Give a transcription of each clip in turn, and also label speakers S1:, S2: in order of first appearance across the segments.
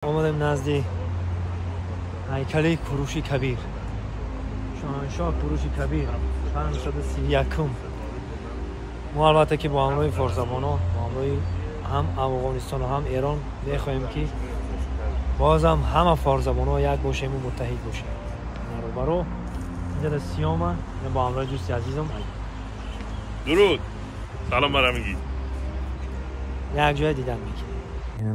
S1: Омадем назди ҳайкали Куруши Кабир, шоҳаншоҳ Куруши Кабир 531. Мо албатта ки бо ҳамроҳи форсзабонон, бо ҳамроҳи ҳам Афғонистон ва ҳам Эрон мехоҳем ки бозам ҳама форсзабонҳо як бошем ва муттаҳид бошем. Баробаро инҷа дар Сиёма бо ҳамроҳи дӯсти азизам Али.
S2: Дуруд, салом бар ҳамагӣ.
S1: Як ҷоя дидан мекунем.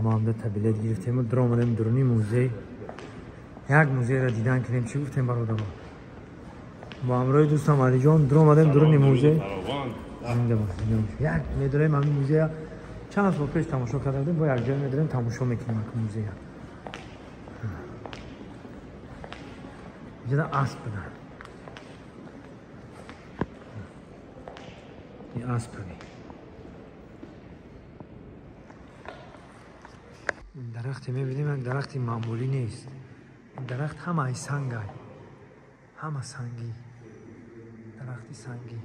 S1: Мо ҳам та билет гирифтем ва даромадем дуруни музей. Як музейро дидан кунем. Чӣ гуфтем, бародарон? Бо ҳамроҳи дӯстам Алиҷон даромадем дуруни музей. Як медорем ҳамин музея чанд сол пеш тамошо карда будем, бо як ҷой медорем тамошо мекунем музея. Инҷода асп буда. Ин асп буда. Дарахте мебинем, як дарахти маъмулӣ нест. Ин дарахт ҳамаи сангай, ҳама сангӣ, дарахти сангӣ.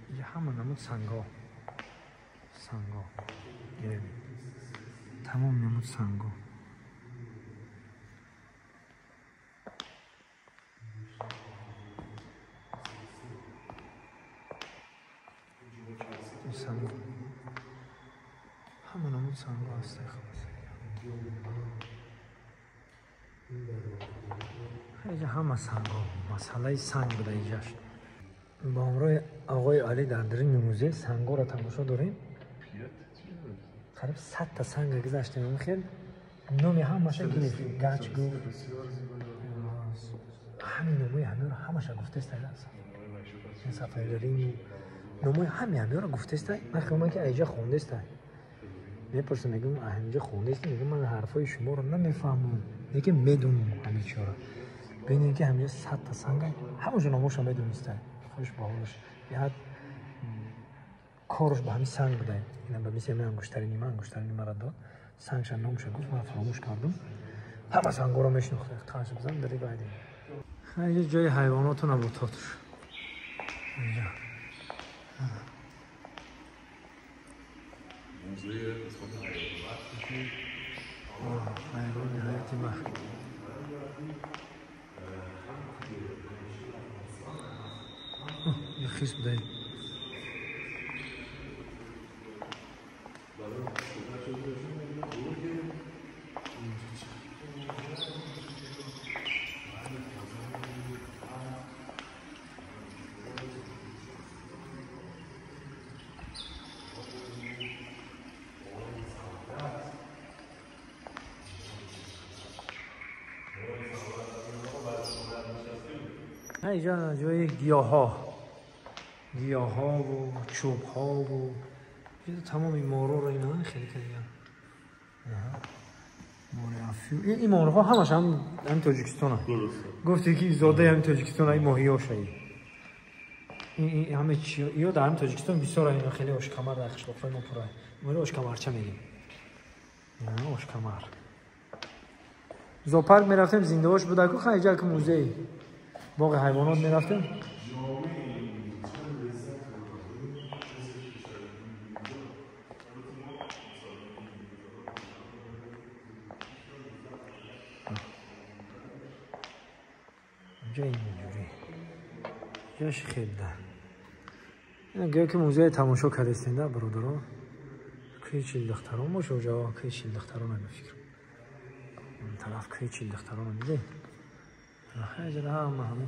S1: Инҷа ҳама намуд сангҳо, сангҳо, тамом намуд сангҳо. Санг, ҳама намуд сангҳо ҳаст. Инҷа ҳама сангҳо, масъалаи санг буда инҷаш. Бо ҳамроҳи оғои Алӣ дар даруни музей сангҳоро тамошо дорем. Қариб 100 та санга гузаштем. Хел номи ҳамаша гирифт, гач гуфт, ҳамин номои ҳамаро ҳамаша гуфтеста. Сафарини номои ҳами ҳамаро гуфтеста. Ман хиёл ки айҷа хондеста. Мепурсам, мегӯям ҳаминҷа хондеста? Мегӯям ман ҳарфҳои шуморо намефаҳмам, лекин медонам ҳамин чиро. Бинем ки ҳаминҷа 100 та санга ҳамаша номоша медониста. Хуш ба ҳолаш, беҳад корш ба ҳамин санг буда. Ина ба мисли ҳамин ангуштари нима, ангуштари нимаро дод, сангша номша гуфт, ман фаромӯш кардам. Ҳама сангҳоро мешинохта. Қанша бизан дари байдем. Инҷа ҷои ҳайвоноту набототш. Инҷа ҳайвони ҳаёти вахш. Хис буда. اینجا جای گیاها، گیاها و چوبها و تمام این مارا رو اینا خیلی کردن. این مارها همش هم تاجیکستان هم. گفتی که زاده هم تاجیکستان این ماهی ها شایی. این همه چی یا در هم تاجیکستان بسیار اینا خیلی آشکمر در خشلاق‌های ما پره. ما آشکمرچه میگیم. آشکمر. زوپارک میرفتیم زنده باش بوده که خیلی که موزه باغ حیوانات میرفتیم. اینجا اینجوری جاش خیلی ده. گویا که موزه تماشا کردستین ده برادرها. کوی چیل دختران باشه اونجا، کوی چیل دختران هم فکر. اون طرف کوی چیل دختران هم میده. اینجا همه همو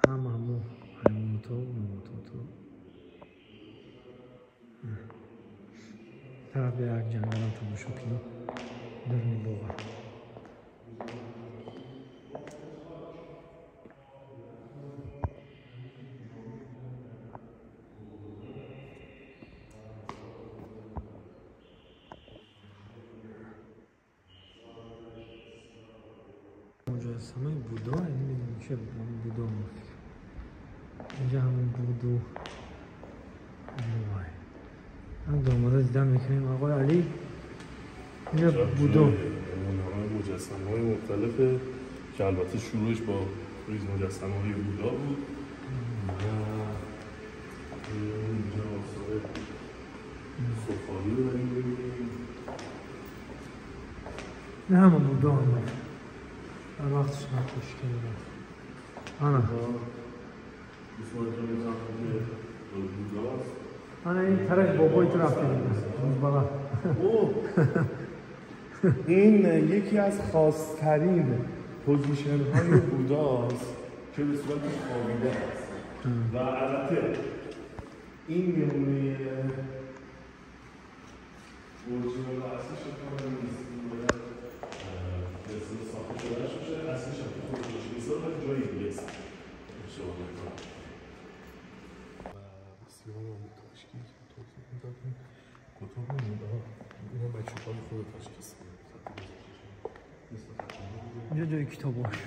S1: همه همو حیوانات و نباتات. طرف یک جنگل هم تماشا کنیم درون باغ. مجسمه بودا، نمیدونم چه بود، همون بودا بود. اینجا همون بودو وای هم داماده دیدن میکنیم. آقای علی اینجا بودا،
S2: مجسمه های مختلفه که البته شروعش با ریز مجسمه های بودا بود و اینجا آثار سفالی رو داریم ببینیم.
S1: نه همه بودا هم هر وقتش نکش کنیم. آنها. آنها این طرف بابای تو رفته بالا.
S2: این یکی از خاص‌ترین position های بوداست که به صورت خوابیده است و البته این نمونه اورجینال اصلیش رو نیست، این باید به اصطلاح ساخته شدهش باشه، اصلیش هم که خود تاجیکستان ولی جای دیگه است. اشتباه نکنم. و بسیار عالی تاشکی توضیح میدادیم کتب رو اینا بچه‌های خود تاجیکستان
S1: اینجا جای کتاباش،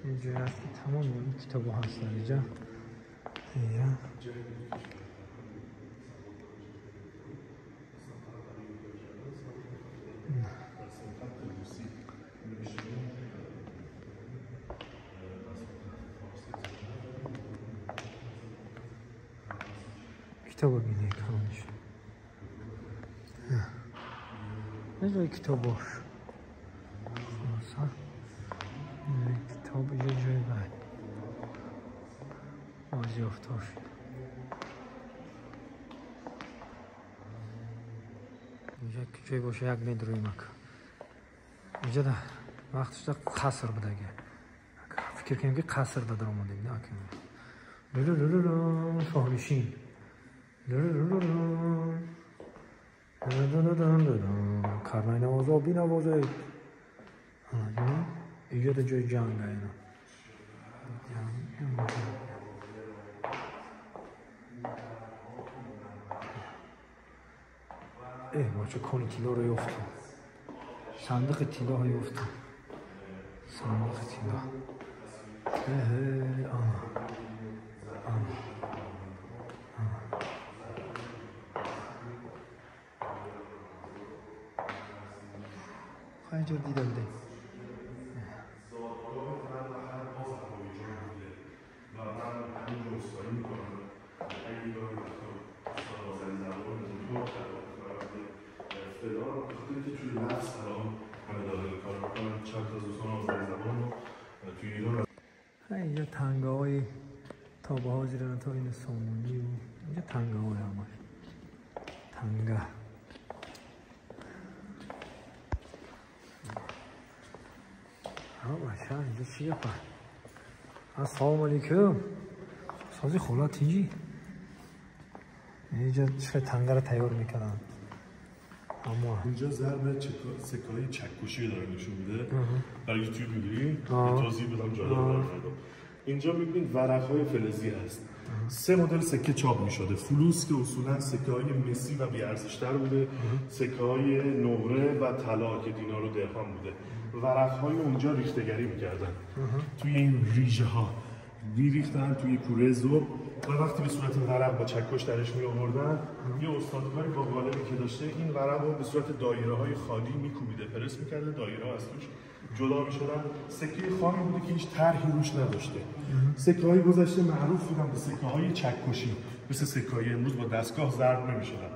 S1: اینجا هست که تمام این کتاب ها هستن اینجا. کتاب بینه کلانش اینجا کتاب باش. خلاصه کتاب اینجا جای بعد بازیافتاش. اینجا جای باشه یک متر مک. اینجا ده وقتش ده قصر بوده. فکر کنیم که قصر ده در آمدیم نه که لولولولو شاهنشین لولولولو کرنای نوازه و بی نوازه. اینجا ده جای جنگ اینا. ای باچه کونی تیلا رو یافتم، صندوق تیلا ها یافتم، صندوق تیلا. آه آه خیلی جور دیده بوده. اینجا تنگه های تا به حاضر تا این سامونی و اینجا تنگه های همش تنگه. باشه اینجا چیه پا؟ السلام علیکم. سازی خولا تیجی اینجا چه تنگه رو تیار میکنن. اما
S2: اینجا ضرب سکه‌های چکشی داره نشون میده. برای یوتیوب میگیری توضیح بدم جالب برای اینجا میبینید ورق‌های فلزی هست. سه مدل سکه چاپ میشده. فلوس که اصولا سکه‌های مسی و بی‌ارزش‌تر بوده، سکه‌های نقره و طلا که دینار و درهم بوده. ورق‌های اونجا ریختگری میکردن. توی این ریژه ها میریختن توی کوره ذوب و وقتی به صورت ورق با چکش درش می آوردن، یه استادکاری با قالبی که داشته این ورق رو به صورت دایره‌های خالی میکوبیده، پرس میکرده، دایره‌ها از توش جدا میشدن. سکه خامی بوده که هیچ طرحی روش نداشته. سکه‌های گذشته معروف بودن به سکه‌های چکشی، مثل سکه‌های امروز با دستگاه ضرب نمی‌شدن.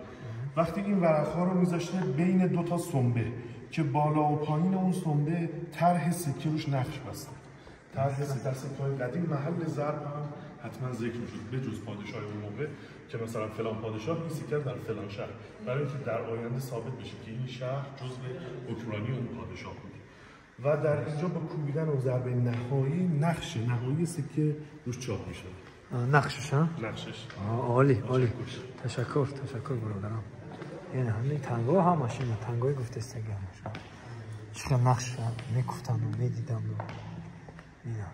S2: وقتی این ورق‌ها رو می‌ذاشته بین دو تا سنبه که بالا و پایین اون سنبه طرح سکه روش نقش بسته. طرح سکه‌های قدیم محل ضرب هم حتما ذکر می‌شد، به جز پادشاه اون موقع که مثلا فلان پادشاه این سکه در فلان شهر، برای اینکه در آینده ثابت بشه که این شهر جزو حکمرانی اون پادشاه بود. و در اینجا با کوبیدن و ضربه نهایی نقش نهایی سکه روش چاپ میشه.
S1: نقشش ها؟
S2: نقشش.
S1: عالی عالی. تشکر تشکر برادرم. یعنی همین تنگا همش این تنگای گفته سکه همش. چقدر نقش میکوفتن و میدیدم و اینا.